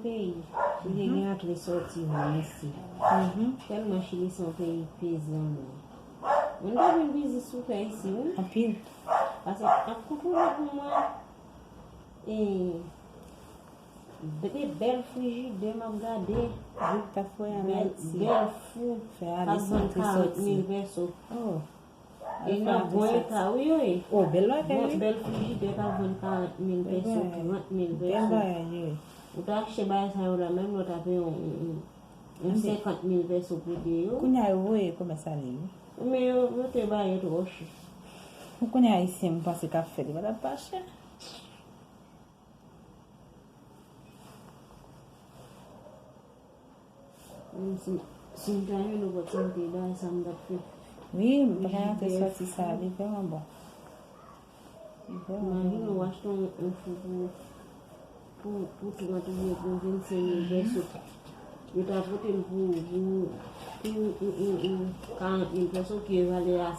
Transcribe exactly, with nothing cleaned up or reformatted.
Peyi, Chili gen antre sòti vre isi. Mhm. Tèlman Chili se yon peyi pezan, wi. Mwen ta vin biznis sou tè isi, wi. Anpil. Paske ap kontwole pou mwen. E, de bèl frijidè m ap gade. Jouk ta fè an Ayiti. Bèl fou. Fè ale sante sòti. K ap vann karant mil pèso. Oh. E nan bon eta, wi, yo ye. Oh, bèl bagay, wi. Bèl frijidè k ap vann karant mil pèso, trant mil pèso. Bèl bagay, wi. Ou ta achte bagay sa yo la, menm lè w ta peye yon, yon, yon senkant mil pèso pou de yo. Kounye a yo voye komès ale, wi. Men yo, yo te ba yo twò chè. Ou konnen Ayisyen, m panse k ap fè li pa t ap pa chè. Menm si, si m ta jwenn opòtinite bagay sa, m t ap fè. Wi, m pa ka antre sòti sa, li vrèman bon. Li vrèman bon. Imajine w achte yon, yon fou pou, pou, pou trant oubyen pou vennsenk mil pèso. Yo ta pote l pou, pou, pou, pou, pou, pou karant mil pèso ki valè a